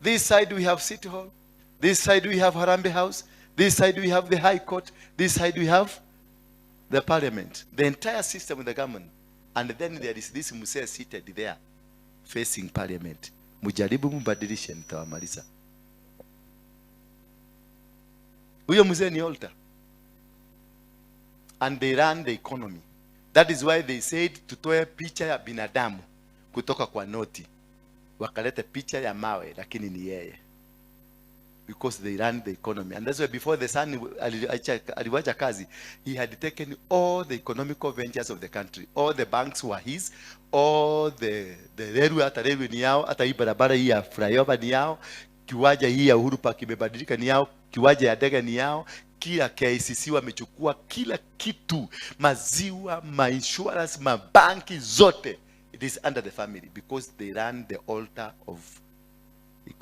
This side we have City Hall. This side we have Harambee House. This side we have the High Court. This side we have the Parliament. The entire system of the government. And then there is this mzee seated there facing Parliament. Mujaribu mbadilishe, nitawamaliza. Huyo mzee ni altar. And they run the economy. That is why they said tutoe picha ya binadamu kutoka kwa noti, wakaleta picha ya mawe, lakini ni yeye, because they run the economy. And that's why before the son aliwacha kazi, he had taken all the economical ventures of the country. All the banks were his, all the railway, hata railway ni yao, hata hii barabara hii ya flyover ni yao, kiwanja hii ya Uhuru Park imebadilika ni yao, kiwanja ya ndege ni yao, kila KICC wamechukua kila kitu, maziwa, ma insurance, mabanki zote. It is under the family because they run the altar of economy.